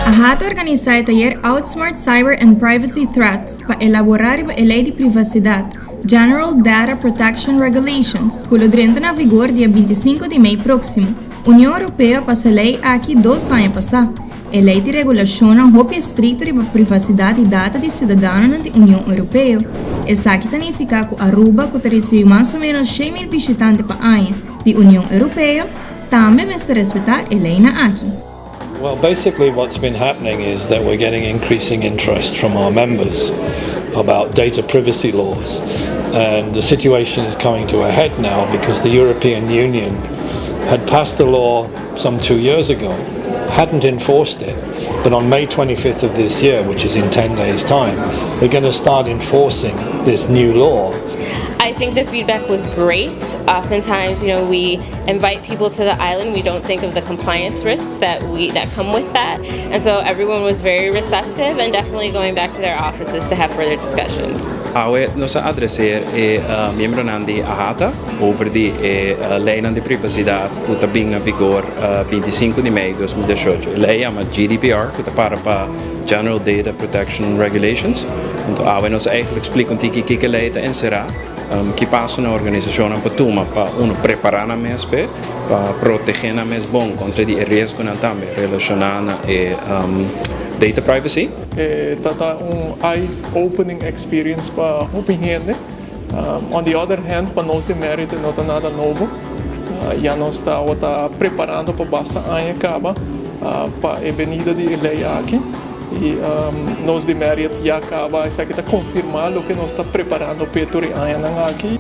AHATA a organisá e tayer Outsmart Cyber and Privacy Threats pa elaborá riba e lei di privasidat, General Data Protection Regulations, ku lo drenta na vigor dia 25 di mei próksimo. Union Europeo a pasa e lei aki 2 aña pasá. E lei tin regulashonnan hopi estrikto riba privasidat di data di siudadanonan di Union Europeo. Esaki ta nifiká ku Aruba, ku ta risibí mas o ménos 100 mil bishitante pa aña di Union Europeo, tambe mester respetá e leinan aki. Well, basically, what's been happening is that we're getting increasing interest from our members about data privacy laws. And the situation is coming to a head now because the European Union had passed the law some 2 years ago, hadn't enforced it, but on May 25th of this year, which is in 10 days' time, they're going to start enforcing this new law. I think the feedback was great. Oftentimes, we invite people to the island. We don't think of the compliance risks that come with that, and so everyone was very receptive and definitely going back to their offices to have further discussions. Awe nos a adresá e miembronan di AHATA over di e lei di privasidat ku ta bin na vigor 25 di mei di 2018. E lei yama GDPR, ku ta para pa General Data Protection Regulations. Anto, awe nos eigenlijk splika un tiki kiko e lei ta enserá, ki paso e organisashon por tuma pa un prepará nan mes pa protegé nan mes bon kontra di riesgonan tambe relashoná na e data privacy. E tabata un eye-opening experience pa hopi hende. On the other hand, pa nos di Marriott no ta nada nobo. Ya nos ta preparando pa basta aña kaba pa e benida di lei aki. I nos di Marriott ya kaba, esaki ta konfirmá loke nos ta preparando pa e añanan aki.